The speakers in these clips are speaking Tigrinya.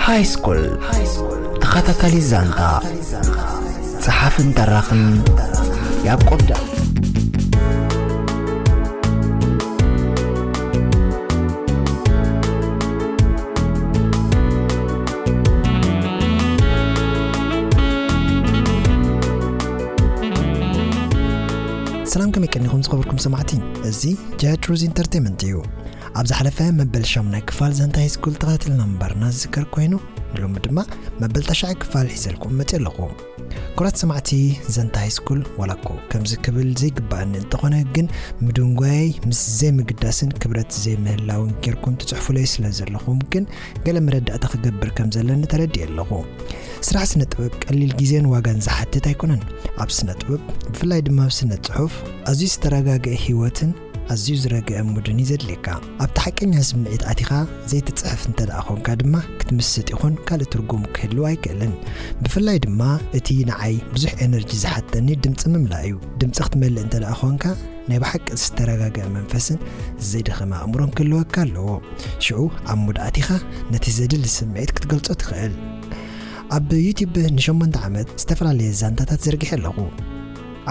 ሃይ ስኩል ተኸታታሊ ዛንታ ጸሓፍን ተራኽን ያዕቆብ ዳ ሰላም፣ ከመይ ቀኒኹም ዝኸበርኩም ሰማዕቲ? እዚ ጃያ ትሩዝ ኢንተርቴይመንት እዩ። ኣብ ዝሓለፈ መበል ሻሙናይ ክፋል ዛንታ ሃይ ስኩል ተኸታቲልና ምንባርና ዝዝከር ኮይኑ፣ ንሎሚ ድማ መበል ታሽዓይ ክፋል ሒዘልኩም መፅእ ኣለኹ። ክቡራት ሰማዕቲ፣ ዛንታ ሃይ ስኩል ዋላ እኮ ከምዚ ክብል ዘይግባኣኒ እንተኾነ፣ ግን ምድንጓየይ ምስ ዘይምግዳስን ክብረት ዘይምህላውን ጌርኩም ትፅሕፉለይ ስለ ዘለኹም ግን ገለ መረዳእታ ክገብር ከም ዘለኒ ተረዲኤ ኣለኹ። ስራሕ ስነ ጥበብ ቀሊል ግዜን ዋጋን ዝሓትት ኣይኮነን። ኣብ ስነ ጥበብ፣ ብፍላይ ድማ ኣብ ስነ ጽሑፍ፣ ኣዝዩ ዝተረጋግአ ህይወትን ኣዝዩ ዝረግአ ሙድን እዩ ዘድልየካ። ኣብቲ ሓቀኛ ስምዒት ኣቲኻ ዘይትጽሕፍ እንተ ደኣ ኾንካ ድማ፣ ክትምስጥ ይኹን ካልእ ትርጉም ክህልዎ ኣይክእልን። ብፍላይ ድማ እቲ ንዓይ ብዙሕ ኤነርጂ ዝሓተኒ ድምጺ ምምላእ እዩ። ድምጺ ክትመልእ እንተ ደኣ ኾንካ፣ ናይ ብሓቂ ዝተረጋግአ መንፈስን ዘይደኸመ ኣእምሮን ክህልወካ ኣለዎ። ሽዑ ኣብ ሙድ ኣቲኻ ነቲ ዘድሊ ስምዒት ክትገልጾ ትኽእል። ኣብ ዩቲዩብ ንሸሞንተ ዓመት ዝተፈላለየ ዛንታታት ዘርጊሐ ኣለኹ።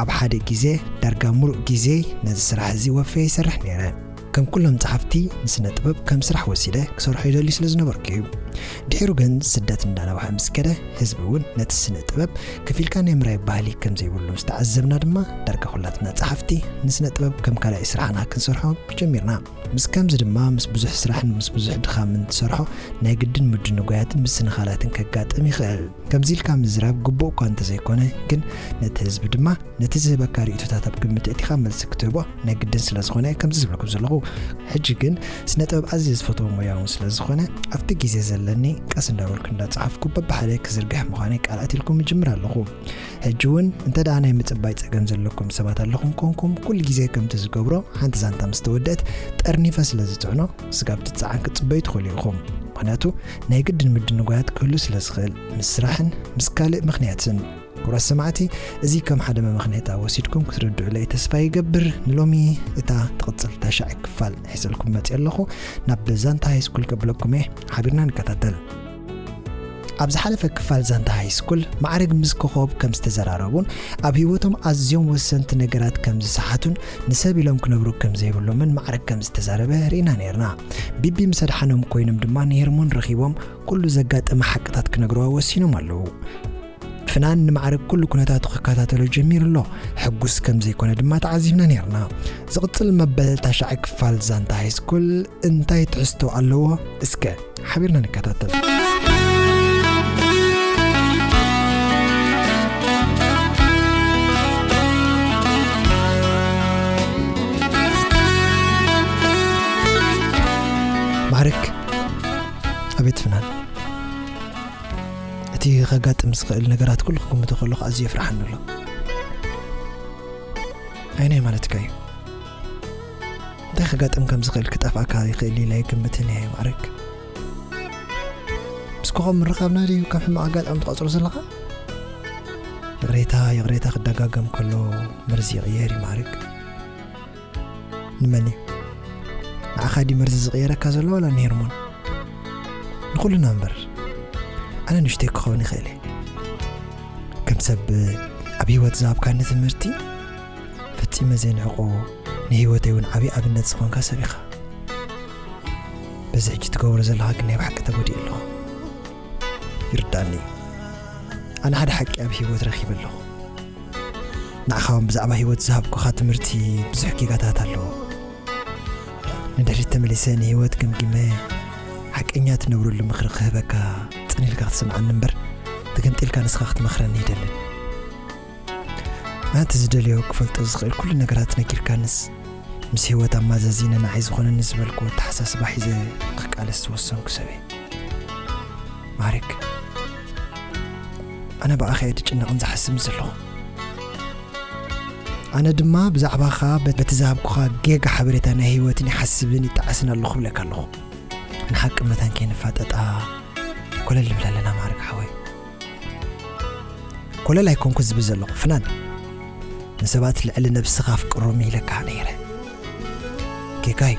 ኣብ ሓደ ግዜ ዳርጋ ምሉእ ግዜ ነዚ ስራሕ እዚ ወፍየ ይሰርሕ ነይረ። ከም ኩሎም ጸሓፍቲ ንስነ ጥበብ ከም ስራሕ ወሲደ ክሰርሖ ይደሊ ስለ ዝነበርኩ እዩ። ድሒሩ ግን ስደት እንዳነውሐ ምስ ከደ፣ ህዝቢ እውን ነቲ ስነ ጥበብ ከፊልካ ናይ ምርኣይ ባህሊ ከም ዘይብሉ ምስ ተዓዘብና ድማ፣ ዳርጋ ኩላትና ጸሓፍቲ ንስነ ጥበብ ከም ካልኣይ ስራሕና ክንሰርሖ ጀሚርና። ምስ ከምዚ ድማ ምስ ብዙሕ ስራሕን ምስ ብዙሕ ድኻምን ትሰርሖ ናይ ግድን ምድንጓያትን ምስንኻላትን ከጋጥም ይኽእል። ከምዚ ኢልካ ምዝራብ ግቡእ እኳ እንተዘይኮነ፣ ግን ነቲ ህዝቢ ድማ ነቲ ዝህበካ ርእይቶታት ኣብ ግምት ኣእቲኻ መልሲ ክትህቦ ናይ ግድን ስለ ዝኾነ ከምዚ ዝብለኩም ዘለኹ። ሕጂ ግን ስነ ጥበብ ኣዝየ ዝፈትዎ ሞያ እውን ስለ ዝኾነ፣ ኣብቲ ግዜ ዘለኒ ቀስ እንዳበልኩ እንዳጸሓፍኩ በብሓደ ክዝርግሕ ምዃነይ ቃል ኣትልኩም እጅምር ኣለኹ። ሕጂ እውን እንተ ደኣ ናይ ምጽባይ ጸገም ዘለኩም ሰባት ኣለኹም ኮንኩም፣ ኩሉ ግዜ ከምቲ ዝገብሮ፣ ሓንቲ ዛንታ ምስ ተወደአት ጠርኒፈ ስለ ዝጽዕኖ፣ ስጋብ ትጸዓን ክትጽበዩ ትኽእሉ ኢኹም። ምኽንያቱ ናይ ግድን ምድንጓያት ክህሉ ስለ ዝኽእል፣ ምስ ስራሕን ምስ ካልእ ምኽንያትን። ክቡራት ሰማዕቲ፣ እዚ ከም ሓደ መመኽነይታ ወሲድኩም ክትርድኡለይ ተስፋ ይገብር። ንሎሚ እታ ትቕጽል ታሽዓይ ክፋል ሒዘልኩም መጽእ ኣለኹ። ናብ ዛንታ ሃይ ስኩል ከብለኩም እየ። ሓቢርና ንከታተል። ኣብ ዝሓለፈ ክፋል ዛንታ ሃይ ስኩል፣ ማዕረግ ምስ ኮኾብ ከም ዝተዘራረቡን ኣብ ህይወቶም ኣዝዮም ወሰንቲ ነገራት ከም ዝሰሓቱን ንሰብ ኢሎም ክነብሩ ከም ዘይብሎምን ማዕረግ ከም ዝተዛረበ ርኢና ነይርና። ቢቢ ምስ ኣድሓኖም ኮይኖም ድማ ንሄርሞን ረኺቦም ኩሉ ዘጋጠመ ሓቅታት ክነግርዋ ወሲኖም ኣለዉ። ፍናን ንማዕረግ ኩሉ ኩነታቱ ክከታተሎ ጀሚሩ ኣሎ። ሕጉስ ከም ዘይኮነ ድማ ተዓዚብና ነይርና። ዝቕጽል መበል ታሽዓይ ክፋል ዛንታ ሃይ ስኩል እንታይ ትሕዝቶ ኣለዎ? እስከ ሓቢርና ንከታተል። ማዕረግ፣ ኣቤት ፍናን። እቲ ከጋጥም ዝኽእል ነገራት ኩሉ ክግምቶ ከለኹ ኣዝዩ የፍርሓኒ ኣሎ። ኣይ፣ ናይ ማለትካ እዩ። እንታይ ከጋጥም ከም ዝኽእል ክጠፍኣካ ይኽእል ኢለ ኣይግምትን እየ፣ ማዕረግ። ምስ ኮኾብ ምርኻብና ድዩ ከም ሕማቕ ኣጋጣሚ ትቖጽሮ ዘለኻ? ይቕሬታ፣ ይቕሬታ ክደጋገም ከሎ መርዚ ይቕየር እዩ፣ ማዕረግ። ንመን እዩ? ንዓኻ ድዩ መርዚ ዝቕየረካ ዘሎ ዋላ ንሄርሞን? ንኹልና እምበር። ኣነ ንእሽተይ ክኸውን ይኽእል እየ። ከም ሰብ ኣብ ህይወት ዝሃብካኒ ትምህርቲ ፈጺመ ዘይንዕቆ፣ ንህይወተይ እውን ዓብዪ ኣብነት ዝኾንካ ሰብ ኢኻ። በዚ ሕጂ ትገብሮ ዘለኻ ግን ናይ ብሓቂ ተጎዲኡ ኣለኹ። ይርዳእኒ እዩ። ኣነ ሓደ ሓቂ ኣብ ህይወት ረኺበ ኣለኹ። ንዓኻ እውን ብዛዕባ ህይወት ዝሃብኩኻ ትምህርቲ ብዙሕ ጌጋታት ኣለዎ። ንድሕሪት ተመሊሰ ንህይወት ገምጊመ ሓቀኛ ትነብረሉ ምኽሪ ክህበካ ጽን ኢልካ ክትሰምዓኒ እምበር፣ ተገምጢልካ ንስኻ ክትመኽረኒ ይደልን። ኣነ እቲ ዝደልዮ ክፈልጦ ዝኽእል ኩሉ ነገራት ነጊርካንስ፣ ምስ ህይወት ኣማዛዚነ ንዓይ ዝኾነኒ ዝበልኩዎ ኣተሓሳስባ ሒዘ ክቃለስ ዝወሰንኩ ሰብ እየ። ማዕረግ፣ ኣነ ብኣኻ እየ ዝጭነቕን ዝሓስብን ዘለኹ። ኣነ ድማ ብዛዕባኻ በቲ ዝሃብኩኻ ጌጋ ሓበሬታ ናይ ህይወትን ይሓስብን ይጠዓስን ኣለኹ እብለካ ኣለኹ። ንሓቂ መታን ከይንፋጠጣ ኮለል ንብል ኣለና ማዕረግ ሓወይ። ኮለል ኣይኮንኩ ዝብል ዘለኹ ፍናን። ንሰባት ልዕሊ ነብስኻ ኣፍቅሮም ኢለካ ነይረ። ጌጋይ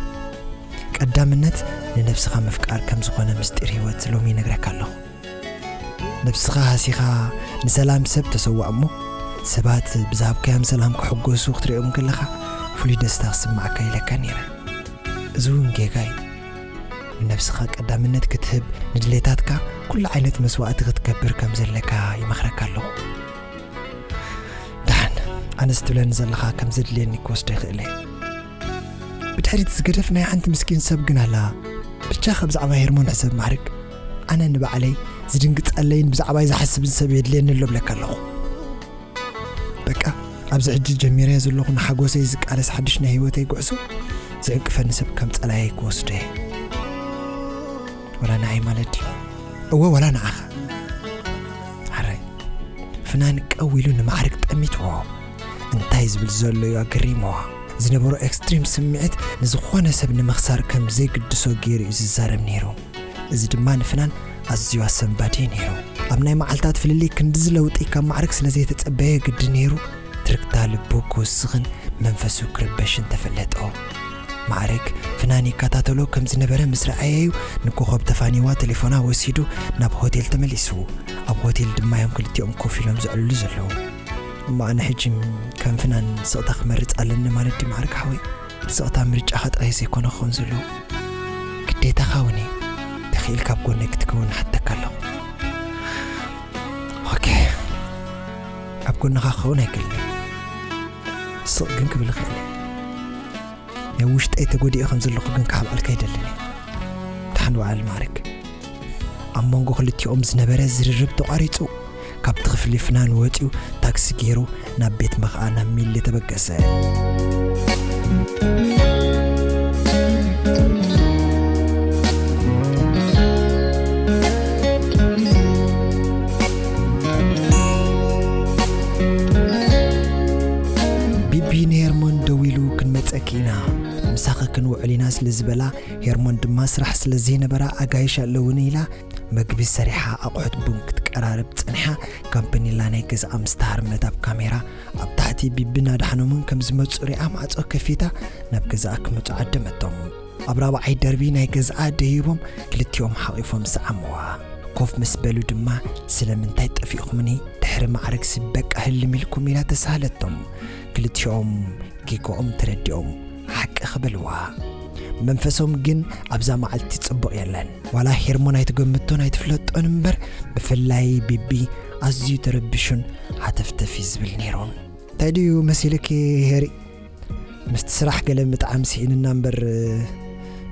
ቀዳምነት ንነብስኻ ምፍቃር ከም ዝኾነ ምስጢር ህይወት ሎሚ ይነግረካ ኣለኹ። ነብስኻ ሃሲኻ ንሰላም ሰብ ተሰዋእ እሞ፣ ሰባት ብዝሃብካዮም ሰላም ክሕጎሱ ክትሪኦም ከለኻ፣ ፍሉይ ደስታ ክስምዓካ ኢለካ ነይረ። እዚ እውን ጌጋ እዩ። ንነብስኻ ቀዳምነት ክትህብ፣ ንድሌታትካ ኩሉ ዓይነት መስዋእቲ ክትገብር ከም ዘለካ ይመኽረካ ኣለኹ። ደሓን፣ ኣነስ ትብለኒ ዘለኻ ከም ዘድልየኒ ክወስዶ ይኽእል እየ። ብድሕሪት ዝገደፍ ናይ ሓንቲ ምስኪን ሰብ ግን ኣላ። ብቻ፣ ካብ ብዛዕባ ሄርሞን ሕሰብ ማዕርግ። ኣነ ንባዕለይ ዝድንግጸለይን ብዛዕባይ ዝሓስብን ሰብ የድልየኒ ኣሎ ብለካ ኣለኹ። በቃ፣ ኣብዚ ሕጂ ጀሚረዮ ዘለኹ ንሓጎሰይ ዝቃለስ ሓድሽ ናይ ህይወተይ ጉዕዞ ዝዕንቅፈኒ ሰብ ከም ጸላያይ ክወስዶ እየ። ወላ ንዓይ ማለት ድዩ? እወ፣ ወላ ንዓኻ። ሓራይ፣ ፍናን ቀው ኢሉ ንማዕርግ ጠሚትዎ። እንታይ ዝብል ዘሎ እዩ ኣገሪምዎ። ዝነበሮ ኤክስትሪም ስምዒት ንዝኾነ ሰብ ንምኽሳር ከም ዘይግድሶ ገይሩ እዩ ዝዛረብ ነይሩ። እዚ ድማ ንፍናን ኣዝዩ ኣሰንባዲ ነይሩ። ኣብ ናይ መዓልታት ፍልልይ ክንድዚ ለውጢ ካብ ማዕርግ ስለ ዘይተጸበየ ግዲ ነይሩ፣ ትርግታ ልቡ ክውስኽን መንፈሱ ክርበሽን ተፈለጦ። ማዕርግ ፍናን ይከታተሎ ከም ዝነበረ ምስ ረኣየዩ፣ ንኮኾብ ተፋኒዋ ቴሌፎና ወሲዱ ናብ ሆቴል ተመሊሱ። ኣብ ሆቴል ድማ እዮም ክልቲኦም ኮፍ ኢሎም ዘዕልሉ ዘለዉ። እሞ ኣነ ሕጂ ከም ፍናን ስቕታ ክመርጽ ኣለኒ ማለት ድዩ ማዕርግ ሓወይ? ስቕታ ምርጫኻ ጥራይ ዘይኮነ ክኸውን ዘለዎ። ግዴታኻ እውን እዩ። ተኽኢልካ ኣብ ጎነይ ክትከውን ንሓተካ ኣለኹ። ኦኬ። ኣብ ጎንኻ ክኸውን ኣይክእልን። ስቕ ግን ክብል እኽእል እየ። ናይ ውሽጠይ ተጎዲኡ ከም ዘለኹ ግን ክሓብኣልካ ኣይደልን እየ። ደሓን ውዓል ማዕርግ። ኣብ መንጎ ክልቲኦም ዝነበረ ዝርርብ ተቋሪጹ። ካብቲ ክፍሊ ፍናን ወጺኡ ታክሲ ገይሩ ናብ ቤት መኽኣ ናብ ሚሊ ተበገሰ። ቢቢ ንሄርሞን ደዊሉ፣ "ክንመጸኪ ኢና፣ ምሳኺ ክንውዕል ኢና" ስለ ዝበላ፣ ሄርሞን ድማ ስራሕ ስለ ዘይነበራ ኣጋይሽ ኣለውኒ ኢላ መግቢ ሰሪሓ ኣቑሑት ቡን ክትቀራርብ ጸኒሓ፣ ካምፓኒላ ናይ ገዝኣ ምስ ተሃርመት ኣብ ካሜራ ኣብ ታሕቲ ቢብን ኣድሓኖምን ከም ዝመጹ ሪኣ ማዕጾ ከፊታ ናብ ገዝኣ ክመጹ ዓደመቶም። ኣብ ራብዓይ ደርቢ ናይ ገዝኣ ደይቦም ክልቲኦም ሓቒፎም ሰዓምዋ። ኮፍ ምስ በሉ ድማ፣ "ስለምንታይ ጠፊእኹምኒ? ድሕሪ ማዕርግሲ በቃ ህልም ኢልኩም?" ኢላ ተሳሃለቶም። ክልቲኦም ጌጋኦም ተረዲኦም ሓቂ ክበልዋ። መንፈሶም ግን ኣብዛ መዓልቲ ጽቡቕ የለን። ዋላ ሄርሞን ኣይትገምቶን ኣይትፍለጦን እምበር፣ ብፍላይ ቢቢ ኣዝዩ ተረቢሹን ሃተፍተፍ እዩ ዝብል ነይሩን። "እንታይ ድዩ መሲልኪ ሄሪ? ምስቲ ስራሕ ገለ ምጥዓም ስኢንና እምበር፣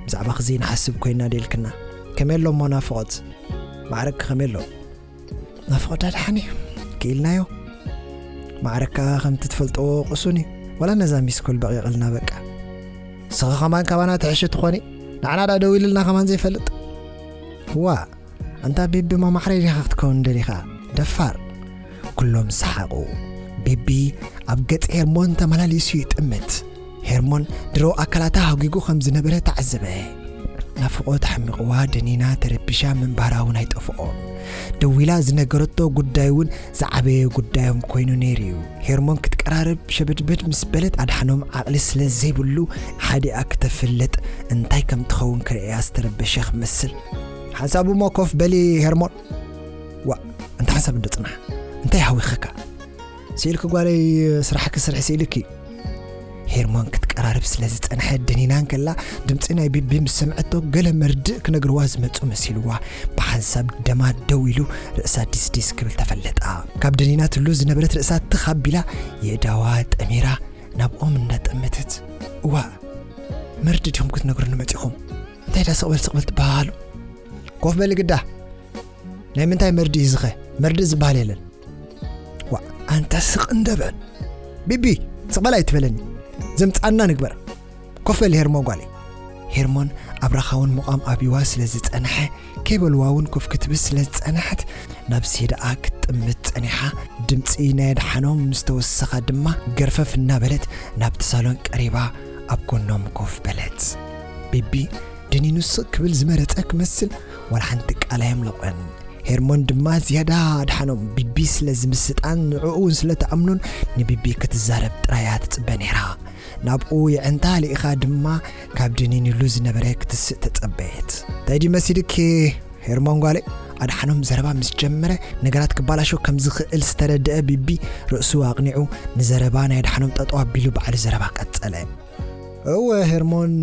ብዛዕባኺ ዘይንሓስብ ኮይና ድየ ኢልክና?" "ከመይ ኣሎ እሞ ናፍቖት? ማዕረግኪ ከመይ ኣሎ?" "ናፍቖት ደሓን እዩ፣ ክኢልናዮ። ማዕረግ ከኣ ከምቲ ትፈልጥዎ ቅሱን እዩ። ዋላ ነዛ ሚስኮል በቒቕልና በቃ። ንስኺ ከማን ካባና ትሕሺ ትኾኒ? ንዓና ደኣ ደዊልልና ከማን ዘይፈልጥ?" "ዋእ፣ ኣንታ ቢቢ ማማዕረይ ዲኻ ክትከውን ደሊኻ? ደፋር!" ኩሎም ሰሓቑ። ቢቢ ኣብ ገጽ ሄርሞን ተመላሊሱ ይጥምት። ሄርሞን ድሮ ኣካላታ ሃጒጉ ከም ዝነበረ ተዓዘበ። ናፍቖት ሓሚቕዋ ደኒና ተረቢሻ ምንባራ እውን ኣይጠፍኦን። ደዊላ ዝነገረቶ ጉዳይ እውን ዝዓበየ ጉዳዮም ኮይኑ ነይሩ እዩ። ሄርሞን ክትቀራረብ ሸበድበድ ምስ በለት፣ ኣድሓኖም ዓቕሊ ስለ ዘይብሉ፣ ሓዲኣ ክተፍልጥ እንታይ ከም ትኸውን ክርእያ ዝተረበሸ ክመስል፣ "ሓንሳብ እሞ ኮፍ በሊ ሄርሞን!" "ዋእ፣ እንተ ሓንሳብ እንዶ ጽናሕ፣ እንታይ ሃዊኸካ? ስኢልኪ ጓለይ፣ ስራሕኪ ስርሒ ስኢልኪ!" ሄርሞን ክትቀራርብ ስለ ዝጸንሐት፣ ደኒና እንከላ ድምጺ ናይ ቢቢ ምስ ሰምዐቶ፣ ገለ መርድእ ክነግርዋ ዝመጹ መሲልዋ፣ ብሓንሳብ ደማ ደው ኢሉ ርእሳ ዲስዲስ ክብል ተፈለጣ። ካብ ደኒናትሉ ዝነበረት ርእሳ ትኽ ኣቢላ፣ የእዳዋ ጠሚራ ናብኦም እንዳጠመተት፣ "እዋእ፣ መርድእ ዲኹም ክትነግሩኒ መጺኹም? እንታይ ዳ ስቕ በል ስቕ በል ትበሃሃሉ? ኮፍ በሊ ግዳ! ናይ ምንታይ መርድእ እዩ ዝኸ? መርድእ ዝበሃል የለን!" "ዋእ፣ ኣንታ ስቕ እንደ በል! ቢቢ፣ ስቕ በል ኣይትበለኒ! ዘምጻና ንግበር! ኮፍ በሊ ሄርሞን ጓለይ!" ሄርሞን ኣብ ራኻውን ምቋም ኣብይዋ ስለ ዝጸንሐ፣ ከይበልዋ እውን ኮፍ ክትብል ስለ ዝጸንሐት፣ ናብ ሴዳኣ ክትጥምት ጸኒሓ። ድምጺ ናይ ኣድሓኖም ምስ ተወሰኻ ድማ፣ ገርፈፍ እናበለት ናብቲ ሳሎን ቀሪባ ኣብ ጎኖም ኮፍ በለት። ቢቢ ደኒኑ ስቕ ክብል ዝመረጸ ክመስል፣ ዋላ ሓንቲ ቃል ኣየምለቖን። ሄርሞን ድማ ዝያዳ ኣድሓኖም። ቢቢ ስለ ዝምስጣን ንዕኡ እውን ስለ ትኣምኖን ንቢቢ ክትዛረብ ጥራያ ትጽበ ነይራ። ናብኡ የዕንታ ልኢኻ ድማ ካብ ደኒንሉ ዝነበረ ክትስእ ተጸበየት። እንታይ ድዩ መሲልኪ ሄርሞን ጓለይ? ኣድሓኖም ዘረባ ምስ ጀመረ፣ ነገራት ክባላሾ ከም ዝኽእል ዝተረድአ ቢቢ ርእሱ ኣቕኒዑ ንዘረባ ናይ ኣድሓኖም ጠጠው ኣቢሉ ባዕሉ ዘረባ ቀጸለ። እወ ሄርሞን፣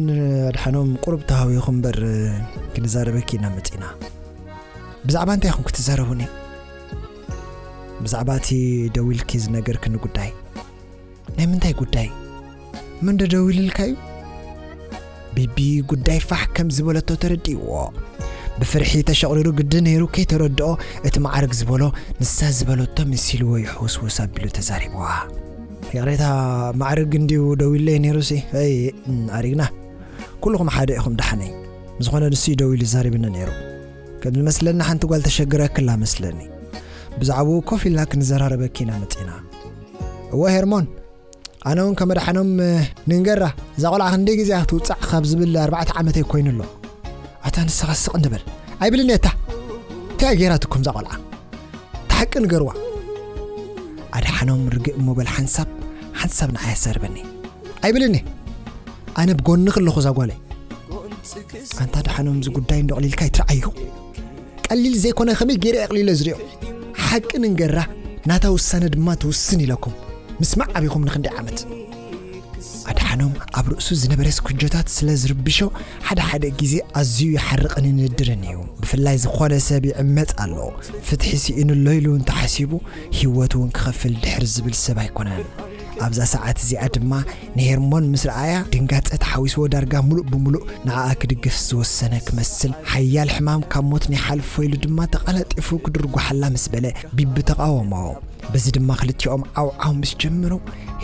ኣድሓኖም ቁሩብ ተሃዊኹ እምበር ክንዛረበኪ ኢና መጺና። ብዛዕባ እንታይ ኢኹም ክትዛረቡኒ? ብዛዕባ እቲ ደዊልኪ ዝነገርክኒ ጉዳይ። ናይ ምንታይ ጉዳይ? መን ዶ ደዊልልካ እዩ? ቢቢ ጉዳይ ፋሕ ከም ዝበለቶ ተረዲእዎ። ብፍርሒ ተሸቕሪሩ ግዲ ነይሩ ከይተረድኦ እቲ ማዕርግ ዝበሎ ንሳ ዝበለቶ መሲልዎ ይሕውስውስ ኣቢሉ ተዛሪብዋ። ይቕሬታ ማዕርግ እንድዩ ደዊለይ ነይሩሲ። ኣይ ኣሪግና። ኩልኹም ሓደ ኢኹም ደሓነይ። ብዝኾነ ንሱ እዩ ደዊሉ ዛሪብኒ ነይሩ። ከም ዝመስለኒ ሓንቲ ጓል ተሸግረክላ መስለኒ። ብዛዕባኡ ኮፍ ኢልና ክንዘራረበኪ ኢና መጺና። እወ ሄርሞን፣ ኣነ እውን ከም ኣድሓኖም ንንገራ እዛ ቆልዓ ክንደይ ግዜ ክትውጻዕ ካብ ዝብል ኣርባዕተ ዓመተይ ኮይኑ ኣሎ። ኣታ ንስኻ ስቕ እንድበል ኣይብልን እየ። እታ እንታይ እያ ገይራትኩም እዛ ቆልዓ? እቲ ሓቂ ንገርዋ። ኣድሓኖም ርግእ እሞ በል ሓንሳብ ሓንሳብ ንዓይ ኣዛርበኒ። ኣይብልን እየ። ኣነ ብጎንኺ ኣለኹ እዛ ጓለይ። ኣንታ ኣድሓኖም እዚ ጉዳይ እንዶ ኣቕሊልካ ኣይትርዓዮ። ቀሊል ዘይኮነ ከመይ ገይረ ኣቕሊለ ዝሪኦ። ሓቂ ንንገራ ናታ ውሳነ ድማ ትውስን ኢለኩም ምስማዕ ኣቢኹም ንክንደይ ዓመት። ኣድሓኖም ኣብ ርእሱ ዝነበረ ስኩጆታት ስለ ዝርብሾ ሓደ ሓደ ግዜ ኣዝዩ ይሓርቕን ይንድርን እዩ። ብፍላይ ዝኾነ ሰብ ይዕመጽ ኣሎ ፍትሒ ስኢኑ ኣሎ ኢሉ እንተሓሲቡ ህይወቱ እውን ክኸፍል ድሕር ዝብል ሰብ ኣይኮነን። ኣብዛ ሰዓት እዚኣ ድማ ንሄርሞን ምስ ረኣያ ድንጋጸ ተሓዊስዎ ዳርጋ ሙሉእ ብሙሉእ ንዓኣ ክድግፍ ዝወሰነ ክመስል ሓያል ሕማም ካብ ሞት ንይሓልፎ ኢሉ ድማ ተቐላጢፉ ክድርጓሓላ ምስ በለ ቢቢ ተቓወሞ። በዚ ድማ ክልቲኦም ዓውዓው ምስ ጀመሩ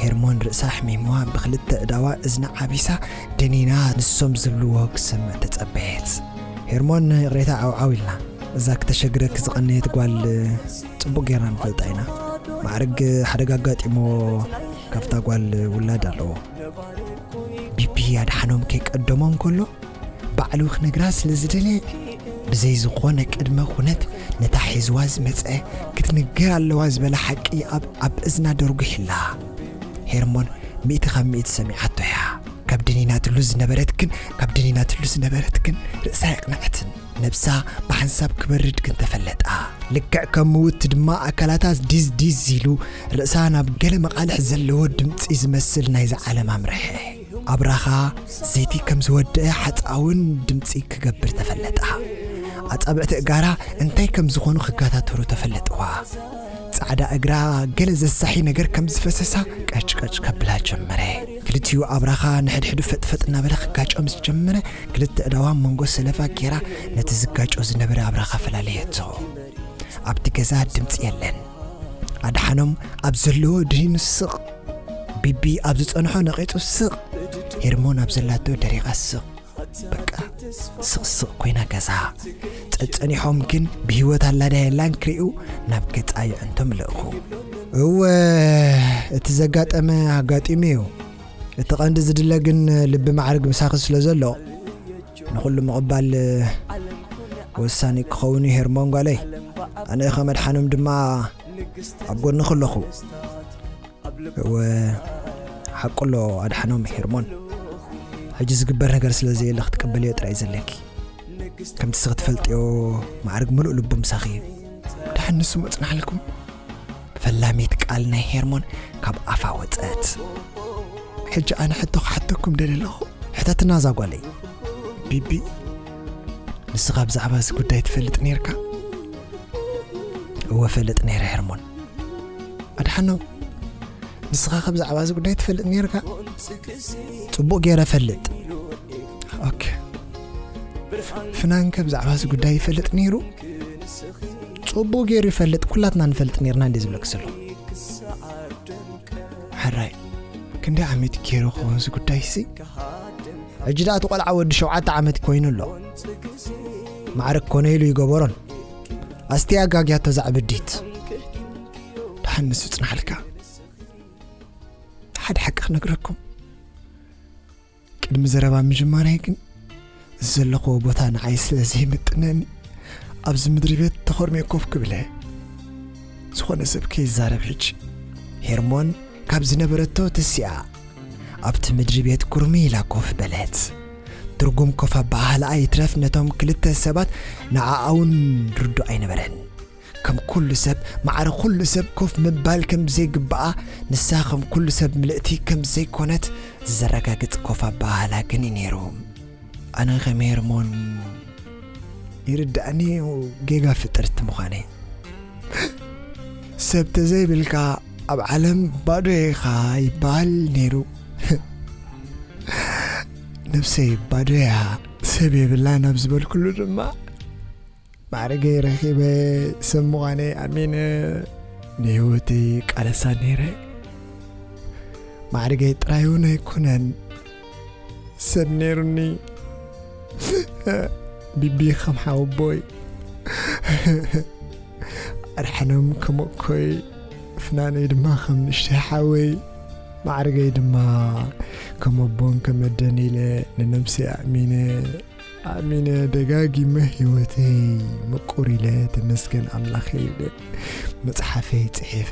ሄርሞን ርእሳ ኣሕሚምዋ ብክልተ እዳዋ እዝና ዓቢሳ ደኒና ንሶም ዝብልዎ ክሰምዕ ተጸበየት። ሄርሞን ይቕሬታ ዓውዓው ኢልና እዛ ክተሸግረኪ ዝቐነየት ጓል ጽቡቕ ጌርና ንፈልጣ ኢና። ማዕርግ ሓደጋ ኣጋጢሞ ካብታ ጓል ውላድ ኣለዎ። ቢቢ ኣድሓኖም ከይቀደሞ እንከሎ ባዕሉ ክነግራ ስለ ዝደለየ ብዘይ ዝኾነ ቅድመ ኩነት ነታ ሒዝዋ ዝመጸ ክትንገር ኣለዋ ዝበለ ሓቂ ኣብ ኣብ እዝና ደርጒሕላ። ሄርሞን ሚእቲ ካብ ሚእቲ ሰሚዓቶ እያ። ካብ ደኒናትሉ ዝነበረት ግን ካብ ደኒናትሉ ዝነበረት ግን ርእሳ የቕነዐትን። ነብሳ ብሓንሳብ ክበርድ ግን ተፈለጣ። ልክዕ ከም ምውት ድማ ኣካላታ ዲዝ ዲዝ ኢሉ ርእሳ ናብ ገለ መቓልሕ ዘለዎ ድምጺ ዝመስል ናይዛ ዓለም ኣምርሐ። ኣብራኻ ዘይቲ ከም ዝወደአ ሓጻውን ድምጺ ክገብር ተፈለጣ። ኣጻብዕቲ እጋራ እንታይ ከም ዝኾኑ ክጋታተሩ ተፈለጥዋ። ጻዕዳ እግራ ገለ ዘሳሒ ነገር ከም ዝፈሰሳ ቀጭቀጭ ከብላ ጀመረ። ክልቲኡ ኣብራኻ ንሕድሕዱ ፈጥፈጥ እናበለ ክጋጮ ምስ ጀመረ ክልተ እዳዋ መንጎ ሰለፋ ጌራ ነቲ ዝጋጮ ዝነበረ ኣብራኻ ፈላለየቶ። ኣብቲ ገዛ ድምጺ የለን። ኣድሓኖም ኣብ ዘለዎ ደኒኑ ስቕ፣ ቢቢ ኣብ ዝጸንሖ ነቒጹ ስቕ፣ ሄርሞን ኣብ ዘላቶ ደሪቓ ስቕ። በቃ ስቕስቕ ኮይና ገዛ። ጸጸኒሖም ግን ብህይወት ኣላዳ የላን ክሪኡ ናብ ገጻ የዕንቶም ልእኹ። እወ እቲ ዘጋጠመ ኣጋጢሙ እዩ። እቲ ቀንዲ ዝድለ ግን ልቢ ማዕርግ ምሳኺ ስለ ዘሎ ንኹሉ ምቕባል ወሳኒ ክኸውን እዩ ሄርሞን ጓለይ። ኣነ ከም ኣድሓኖም ድማ ኣብ ጎንኺ ኣለኹ። እወ ሓቁ ኣሎ ኣድሓኖም ሄርሞን። ሕጂ ዝግበር ነገር ስለ ዘየለ ክትቅበልዮ ጥራይ ዘለኪ። ከምቲ ስኺ ትፈልጥዮ ማዕርግ ምሉእ ልቡ ምሳኺ እዩ። ደሓን ንሱ መጽናሕልኩም። ፈላሚት ቃል ናይ ሄርሞን ካብ ኣፋ ወጸት። ሕጂ ኣነ ሕቶ ክሓተኩም ደሊ ኣለኹ። ሕተትና እዛ ጓለይ። ቢቢ ንስኻ ብዛዕባ እዚ ጉዳይ ትፈልጥ ነይርካ? እወ ፈልጥ ነይረ ሄርሞን። ኣድሓኖም ንስኻ ከ ብዛዕባ እዚ ጉዳይ ትፈልጥ ነይርካ? ጽቡቕ ገይረ ፈልጥ። ኦኬ። ፍናን ከ ብዛዕባ እዚ ጉዳይ ይፈልጥ ነይሩ? ጽቡቕ ገይሩ ይፈልጥ፣ ኩላትና ንፈልጥ ነይርና እንዴ ዝብለክ ዘሎ። ሕራይ ክንደይ ዓመት ገይሩ ክኸውን እዚ ጉዳይ ሲ? ሕጂ ደኣ እቲ ቆልዓ ወዲ ሸውዓተ ዓመት ኮይኑ ኣሎ። ማዕረ ኮነ ኢሉ ይገበሮን ኣስቲ ኣጋግያቶ ዛዕብዲት። ደሓን ንሱ ጽናሕልካ። ሓደ ሓቂ ክነግረኩም። ቅድሚ ዘረባ ምጅማረይ ግን ዘለኽዎ ቦታ ንዓይ ስለ ዘይምጥነኒ ኣብዚ ምድሪ ቤት ተኾርሜ ኮፍ ክብለ ዝኾነ ሰብ ከይዛረብ ሕጂ ሄርሞን ካብ ዝነበረቶ ተሲኣ ኣብቲ ምድሪ ቤት ኩርሚ ኢላ ኮፍ በለት። ትርጉም ኮፍ ኣበሃህላኣ ይትረፍ ነቶም ክልተ ሰባት ንዓኣ እውን ርዱእ ኣይነበረን። ከም ኩሉ ሰብ ማዕረ ኩሉ ሰብ ኮፍ ምባል ከም ዘይግባኣ ንሳ ከም ኩሉ ሰብ ምልእቲ ከም ዘይኮነት ዘረጋግጽ ኮፍ ኣበሃህላ ግን እዩ ነይሩ። ኣነ ከም ሄርሞን ይርዳእኒ ጌጋ ፍጥርቲ ምዃነይ። ሰብ ተዘይብልካ ኣብ ዓለም ባዶ ኢኻ ይበሃል ነይሩ። ነብሰይ ባዶ እያ ሰብ የብላን ኣብ ዝበልኩሉ ድማ ማዕረገይ ረኺበ ሰብ ምዃነይ ኣሚነ ንህይወተይ ቃለሳ ነይረ። ማዕረገይ ጥራይ እውን ኣይኮነን ሰብ ነይሩኒ። ቢቢ ከም ሓወቦይ፣ ኣድሓኖም ከም ኣኮይ፣ ፍናነይ ድማ ከም ንእሽተይ ሓወይ፣ ማዕርገይ ድማ ከም ኣቦን ከም ኣደን ኢለ ንነብሰይ ኣእሚነ፣ ኣእሚነ ደጋጊመ ህይወተይ ምቁር ኢለ ተመስገን ኣምላኸ ኢለ መጽሓፈይ ጽሒፈ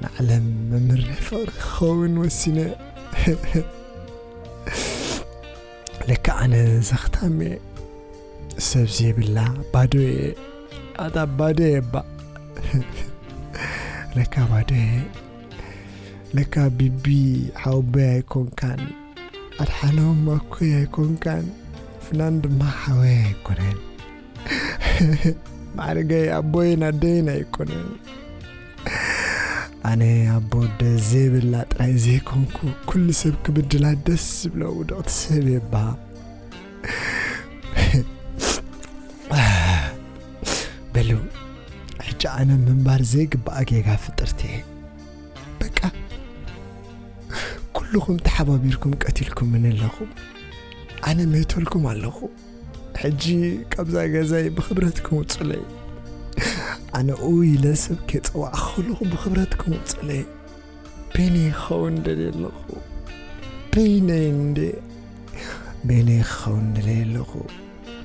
ንዓለም መምህር ፍቕሪ ክኸውን ወሲነ። ለካ ኣነ ዘኽታም እየ፣ ሰብ ዘይብላ ባዶ እየ፣ ኣታ ባዶ እየ እባ። ለካ ባዶ እየ። ለካ ቢቢ ሓወቦይ ኣይኮንካን፣ ኣድሓኖም ኣኮይ ኣይኮንካን፣ ፍናን ድማ ሓወይ ኣይኮነን። ማዕርገይ ኣቦይን ኣደይን ኣይኮነን። ኣነ ኣቦ ኣደ ዘይብላ ጥራይ ዘይኮንኩ፣ ኩሉ ሰብ ክብድላ ደስ ዝብሎ ውድቕቲ ሰብ እየ እባ። በሉ፣ ሕጂ ኣነ ምንባር ዘይግባኣ ጌጋ ፍጥርቲ እየ። በቃ፣ ኩልኹም ተሓባቢርኩም ቀቲልኩምኒ ኣለኹም። ኣነ ምህተልኩም ኣለኹ። ሕጂ ካብዛ ገዛይ ብኽብረትኩም ውጹለይ። ኣነ ኡ ኢለ ሰብ ከይጸዋዕኹ ከለኹ ብኽብረትኩም ውጹለይ። በይነይ ክኸውን ደልየ ኣለኹ። በይነይ እንዴ፣ በይነይ ክኸውን ደልየ ኣለኹ።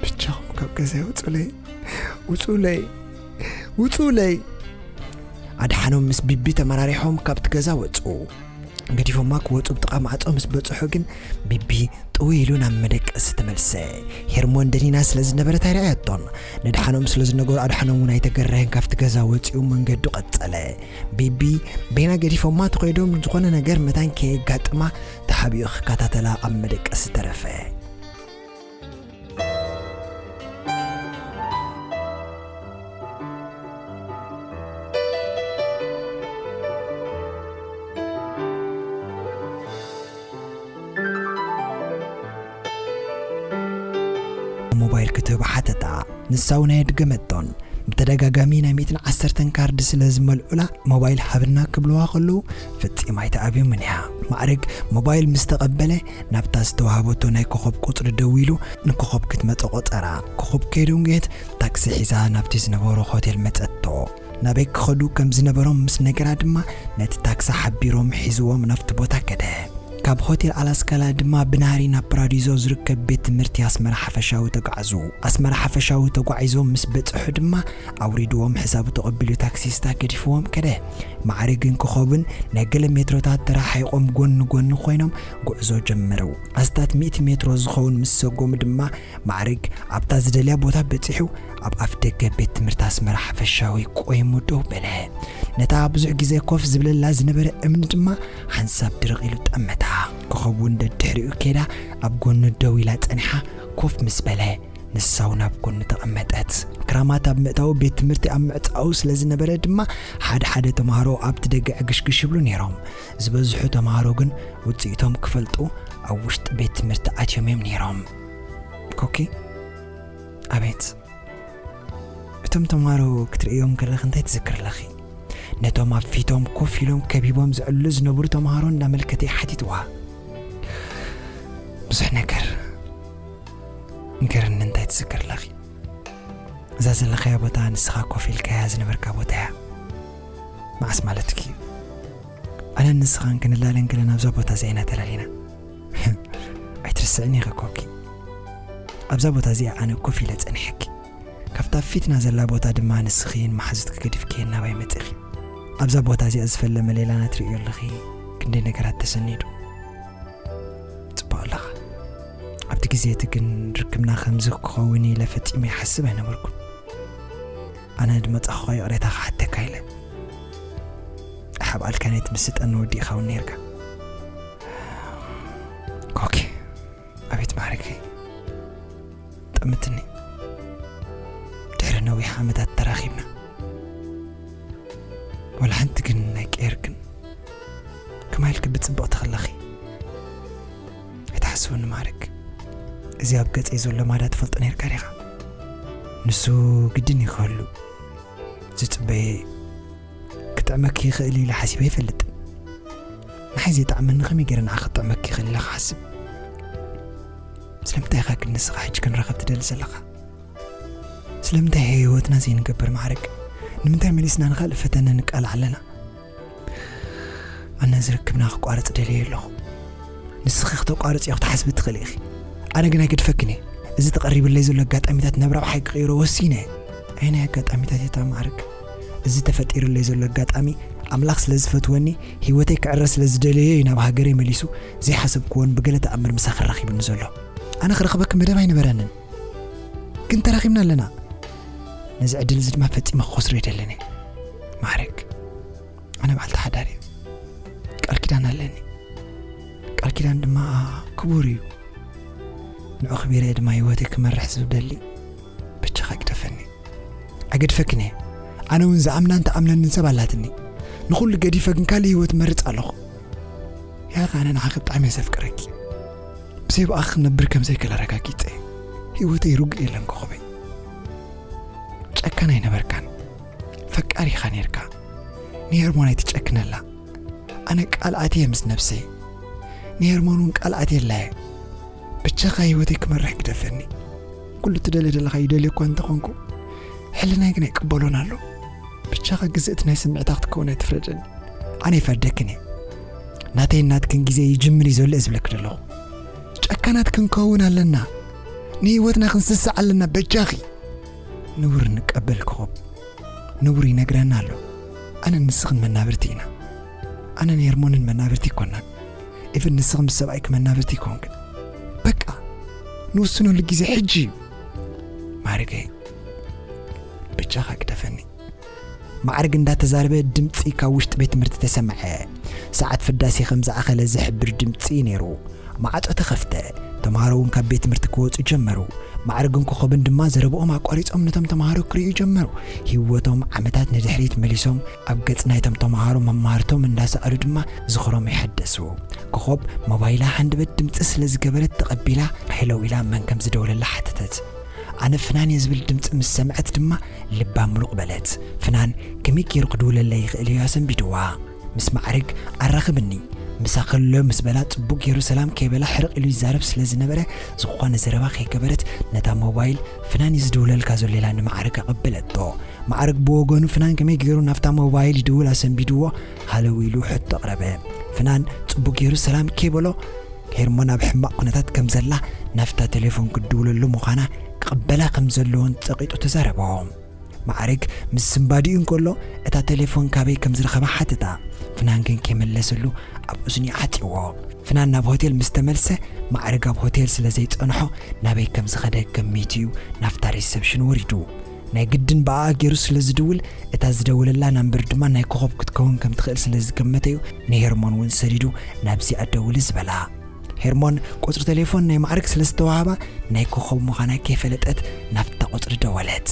ብቻኹም ካብ ገዛይ ውጹለይ። ውጹለይ። ውጹለይ። ኣድሓኖም ምስ ቢቢ ተመራሪሖም ካብቲ ገዛ ወጹ። ገዲፎማ ክወጹ ብጥቓ ማዕጾ ምስ በጽሑ ግን ቢቢ ጥውይ ኢሉ ናብ መደቀሲ ተመልሰ። ሄርሞን ደኒና ስለ ዝነበረት ኣይረኣየቶን። ነድሓኖም ስለ ዝነገሩ ኣድሓኖም እውን ኣይተገረህን ካብቲ ገዛ ወጺኡ መንገዱ ቀጸለ። ቢቢ በይና ገዲፎማ ተኸይዶም ዝኾነ ነገር መታን ከየጋጥማ ተሓቢኡ ክከታተላ ኣብ መደቀሲ ተረፈ። ሞባይል ክትህብ ሓተታ። ንሳ እውን ኣየድገመቶን። ብተደጋጋሚ ናይ ሚእትን ዓሰርተን ካርድ ስለ ዝመልኡላ፣ ሞባይል ሃብና ክብልዋ ከለዉ፣ ፈጺማ ኣይተኣብዮምን እያ። ማዕርግ ሞባይል ምስ ተቐበለ፣ ናብታ ዝተዋህበቶ ናይ ኮኸብ ቁጽሪ ደዊሉ፣ ንኮኸብ ክትመጸ ቆጸራ። ኮኸብ ከይደንጎየት፣ ታክሲ ሒዛ ናብቲ ዝነበሮ ሆቴል መጸቶ። ናበይ ክኸዱ ከም ዝነበሮም ምስ ነገራ ድማ፣ ነቲ ታክሲ ሓቢሮም ሒዝዎም ናብቲ ቦታ ከደ። ካብ ሆቴል ኣላስካላ ድማ ብናህሪ ናብ ፓራዲዞ ዝርከብ ቤት ትምህርቲ ኣስመራ ሓፈሻዊ ተጓዕዙ። ኣስመራ ሓፈሻዊ ተጓዒዞም ምስ በጽሑ ድማ ኣውሪድዎም ሕሳቡ ተቐቢሉ ታክሲስታ ገዲፍዎም ከደ። ማዕርግን ኮኸብን ናይ ገለ ሜትሮታት ተረሓሒቖም ጎኒ ጎኒ ኮይኖም ጉዕዞ ጀመሩ። ኣስታት ሚእቲ ሜትሮ ዝኸውን ምስ ሰጎሙ ድማ ማዕርግ ኣብታ ዝደልያ ቦታ በጺሑ ኣብ ኣፍ ደገ ቤት ትምህርቲ ኣስመራ ሓፈሻዊ ቆይሙ ደው በለ። ነታ ብዙሕ ግዜ ኮፍ ዝብለላ ዝነበረ እምኒ ድማ ሓንሳብ ድርቕ ኢሉ ጠመታ። ኮኸብ እውን ደድሕሪኡ ከይዳ ኣብ ጎኑ ደው ኢላ ጸኒሓ ኮፍ ምስ በለ ንሳ እውን ኣብ ጎኑ ተቐመጠት። ክራማት ኣብ ምእታው ቤት ትምህርቲ ኣብ ምዕጻው ስለ ዝነበረ ድማ ሓደ ሓደ ተምሃሮ ኣብቲ ደገ ዕግሽግሽ ይብሉ ነይሮም። ዝበዝሑ ተምሃሮ ግን ውጽኢቶም ክፈልጡ ኣብ ውሽጢ ቤት ትምህርቲ ኣትዮም እዮም ነይሮም። ኮኪ፣ ኣቤት። እቶም ተምሃሮ ክትርእዮም ከለኺ እንታይ ትዝክሪ ኣለኺ? ነቶም ኣብ ፊቶም ኮፍ ኢሎም ከቢቦም ዘዕልሉ ዝነበሩ ተምሃሮ እንዳመልከተ ሓቲትዋ። ብዙሕ ነገር። ንገርኒ እንታይ ትዝክሪ ኣለኺ? እዛ ዘለኻያ ቦታ ንስኻ ኮፍ ኢልካያ ዝነበርካ ቦታ እያ። መዓስ ማለትኪ እዩ? ኣነን ንስኻን ክንላለን ከለና ኣብዛ ቦታ እዚኣ ኢና ተላሊና። ኣይትርስዕኒ ኢኺ ኮኪ። ኣብዛ ቦታ እዚኣ ኣነ ኮፍ ኢለ ጸኒሐኪ። ካብታ ፊትና ዘላ ቦታ ድማ ንስኺን መሓዙትኪ ገዲፍክየን ናባይ መጺኺ። ኣብዛ ቦታ እዚኣ ዝፈለመ ሌላና ትርእዮ ኣለኺ፣ ክንደይ ነገራት ተሰኒዱ። ጽቡቕ ኣለኻ። ኣብቲ ግዜ እቲ ግን ርክብና ከምዚ ክኸውን ኢለ ፈጺመ ይሓስብ ኣይነበርኩን። ኣነ ድመጻኹኻ ይቕሬታ ክሓተካ ኢለ። ሓብኣልካ ናይ ትምስጠኒ ወዲእኻ እውን ነርካ። ኮኪ፣ ኣቤት ማዕረገይ። ጠምትኒ። ድሕሪ ነዊሕ ዓመታት ተራኺብና። ወላ ሓንቲ ግን ኣይቀየርክን። ከማይ ኢልኪ ብጽብቕቲ ከለኺ። ኣይትሓስብኒ ማዕረግ። እዚ ኣብ ገጸይ ዘሎ ማዳ ትፈልጦ ነርካ ዲኻ? ንሱ ግድን እዩ ክህሉ። ዝጽበየ ክጥዕመኪ ይኽእል ኢለ ሓሲበ ይፈልጥ። ንሓይ ዘይጣዕመኒ ከመይ ገይረ ንዓኺ ክጥዕመኪ ይኽእል ኢለ ክሓስብ? ስለምንታይ ኢኻ ግን ንስኻ ሕጂ ክንራኸብ ትደሊ ዘለኻ? ስለምንታይ ህይወትና ዘይንገብር ማዕረግ? ንምንታይ መሊስና ንኻልእ ፈተነ ንቃላዕ ኣለና? ኣነ ዝርክብና ክቋረጽ ደልየ ኣለኹ። ንስኺ ክተቋርጽዮ ክትሓስቢ ትኽእሊ ኢኺ። ኣነ ግን ኣይገድፈክን እየ። እዚ ተቐሪብለይ ዘሎ ኣጋጣሚታት ናብ ረብሓይ ክቕይሮ ወሲነ እየ። ኣየናይ ኣጋጣሚታት እታ ማዕረግ? እዚ ተፈጢሩለይ ዘሎ ኣጋጣሚ ኣምላኽ ስለ ዝፈትወኒ፣ ህይወተይ ክዕረ ስለ ዝደለዮ እዩ ናብ ሃገረይ መሊሱ ዘይሓሰብክዎን ብገለ ተኣምር ምሳኺ ኣራኺቡኒ ዘሎ። ኣነ ክረኽበኪ መደብ ኣይነበረንን። ግን ተራኺብና ኣለና። ነዚ ዕድል እዚ ድማ ፈጺመ ክኸስሮ ኣይደልን እየ። ማዕረግ፣ ኣነ በዓልቲ ሓዳር እየ። ቃል ኪዳን ኣለኒ። ቃል ኪዳን ድማ ክቡር እዩ። ንዑ ክቢረ ድማ ህይወተይ ክመርሕ ዝደሊ። ብቻኻ ግደፈኒ። ኣገድፈክን እየ። ኣነ እውን ዝኣምናን ትኣምነንን ሰብ ኣላትኒ። ንኹሉ ገዲፈ ግን ካልእ ህይወት መርጽ ኣለኹ። ያኸ ኣነ ንዓኺ ብጣዕሚ እየ ዘፍቅረኪ። ብዘይ ብኣኺ ክነብር ከም ዘይክእል ኣረጋጊጸ። ህይወተይ ርጉእ የለን ኮኸበይ። ጨካን ኣይነበርካን። ፈቃሪ ኢኻ ነርካ። ንሄርሞን ኣይትጨክነላ። ኣነ ቃል ኣትየ ምስ ነብሰይ። ንሄርሞን እውን ቃል ኣትየላ እየ። ብቻኻ ህይወተይ ክመርሕ ግደፈኒ። ኩሉ ትደልዮ ዘለኻ ይደልዮ እኳ እንተኾንኩ፣ ሕልናይ ግን ኣይቅበሎን ኣሎ። ብቻኻ ግዝእቲ ናይ ስምዒታ ክትከውን ኣይትፍረደኒ። ኣነ ይፈርደክን እየ። ናተይን ናትክን ግዜ ይጅምር እዩ ዘሎ እየ ዝብለኪ ዘለኹ። ጨካናት ክንከውን ኣለና። ንህይወትና ክንስስዕ ኣለና በጃኺ። ንቡር ንቀበል ኮኸብ። ንቡር ይነግረና ኣሎ። ኣነን ንስኽን መናብርቲ ኢና። ኣነን ሄርሞንን መናብርቲ ኣይኮናን። ኢቭን ንስኺ ምስ ሰብኣይኪ መናብርቲ ኣይኮንክን። በቃ፣ ንውስነሉ ግዜ ሕጂ እዩ። ማዕርገይ፣ በጃኻ ግደፈኒ። ማዕርግ እንዳተዛረበ ድምጺ ካብ ውሽጢ ቤት ትምህርቲ ተሰምዐ። ሰዓት ፍዳሴ ከም ዝኣኸለ ዝሕብር ድምጺ እዩ ነይሩ። ማዕጾ ተኸፍተ። ተምሃሮ እውን ካብ ቤት ትምህርቲ ክወጹ ጀመሩ። ማዕርግን ኮኸብን ድማ ዘረብኦም ኣቋሪጾም ነቶም ተምሃሮ ክርእዩ ጀመሩ። ህይወቶም ዓመታት ንድሕሪት መሊሶም ኣብ ገጽ ናይቶም ተምሃሮ መማህርቶም እንዳሰኣሉ ድማ ዝኽሮም ይሐደሱ። ኮኸብ ሞባይላ ሃንደበት ድምጺ ስለ ዝገበረት ተቐቢላ፣ ሄለው ኢላ መን ከም ዝደወለላ ሓተተት። ኣነ ፍናን እየ ዝብል ድምጺ ምስ ሰምዐት ድማ ልባ ምሉቕ በለት። ፍናን ከመይ ገይሩ ክድውለለይ ይኽእል እዩ ኣሰንቢድዋ። ምስ ማዕርግ ኣራኽብኒ፣ ምሳ ከሎ ምስ በላ ጽቡቕ ገይሩ ሰላም ከይበላ ሕርቕ ኢሉ ይዛረብ ስለ ዝነበረ፣ ዝኾነ ዘረባ ከይገበረት ነታ ሞባይል ፍናን እዩ ዝድውለልካ ዘሎ ኢላ ንማዕርግ ኣቐበለቶ። ማዕርግ ብወገኑ ፍናን ከመይ ገይሩ ናብታ ሞባይል ይድውል ኣሰንቢድዎ ሃለው ኢሉ ሕቶ ኣቕረበ። ፍናን ጽቡቕ ገይሩ ሰላም ከይበሎ፣ ሄርሞን ኣብ ሕማቕ ኩነታት ከም ዘላ፣ ናብታ ቴሌፎን ክድውለሉ ምዃና ክቕበላ ከም ዘለዎን ጸቒጡ ተዛረቦ። ማዕርግ ምስ ስንባዲኡ እንከሎ፣ እታ ቴሌፎን ካበይ ከም ዝረኸባ ሓተታ። ፍናን ግን ከይመለሰሉ ኣብ እዝኒ ዓጽዎ። ፍናን ናብ ሆቴል ምስ ተመልሰ፣ ማዕርግ ኣብ ሆቴል ስለ ዘይጸንሖ፣ ናበይ ከም ዝኸደ ገሚቱ እዩ ናብታ ሪሰፕሽን ወሪዱ። ናይ ግድን ብኣኣ ገይሩ ስለ ዝድውል፣ እታ ዝደወለላ ናምበር ድማ ናይ ኮኸብ ክትከውን ከም ትኽእል ስለ ዝገመተ እዩ ንሄርሞን እውን ሰዲዱ ናብዚኣ ደውሊ ዝበላ። ሄርሞን ቁጽሪ ቴሌፎን ናይ ማዕርግ ስለ ዝተዋህባ፣ ናይ ኮኸብ ምዃና ከይፈለጠት ናብታ ቁጽሪ ደወለት።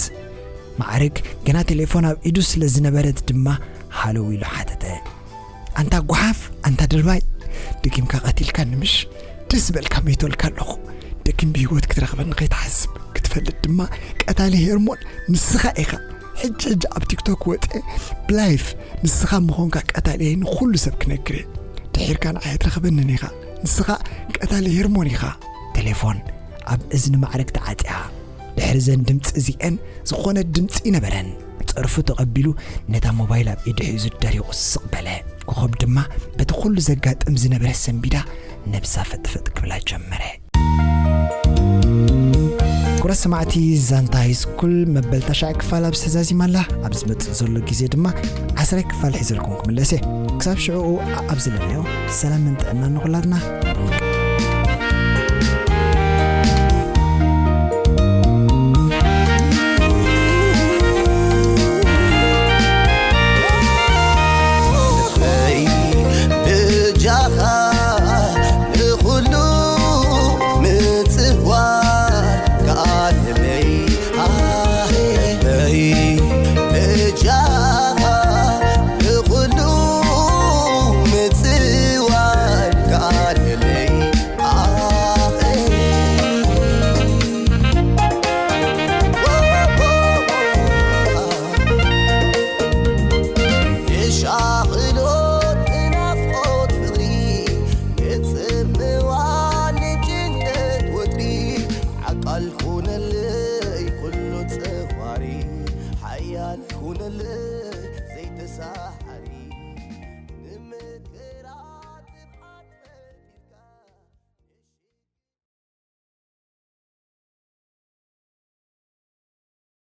ማዕርግ ገና ቴሌፎን ኣብ ኢዱ ስለ ዝነበረት ድማ ሃለው ኢሉ ሓተተ። ኣንታ ጓሓፍ፣ ኣንታ ድርባይ፣ ደጊምካ ቀቲልካኒ ምሽ? ደስ ዝበልካ መይቶልካ ኣለኹ። ደጊም ብህይወት ክትረኽበኒ ከይትሓስብ። ክትፈልጥ ድማ ቀታሊ ሄርሞን ንስኻ ኢኻ። ሕጂ ሕጂ ኣብ ቲክቶክ ወፀ ብላይፍ ንስኻ ምኾንካ ቀታሊ ንኹሉ ሰብ ክነግር እየ። ድሒርካ ንዓይ ኣይትረኽበንን ኢኻ። ንስኻ ቀታሊ ሄርሞን ኢኻ። ቴሌፎን ኣብ እዝኒ ማዕርግ ተዓፅያ። ድሕሪ ዘን ድምፂ እዚአን ዝኾነ ድምፂ ነበረን። ፀርፉ ተቐቢሉ ነታ ሞባይል ኣብ ኢዱ ሒዙ ደሪቑ ስቕ በለ። ኮኸብ ድማ በቲ ኩሉ ዘጋጥም ዝነበረ ሰንቢዳ ነብሳ ፈጥፈጥ ክብላ ጀመረ። ሰማዕቲ ዛንታ ሃይስኩል መበል ታሽዓይ ክፋል ኣብ ዝተዛዚማ ኣላ። ኣብ ዝመጽእ ዘሎ ግዜ ድማ ዓስራይ ክፋል ሒዘልኩም ክምለስ እየ። ክሳብ ሽዕኡ ኣብ ዘለናዮ ሰላምን ጥዕናን ንኹላትና።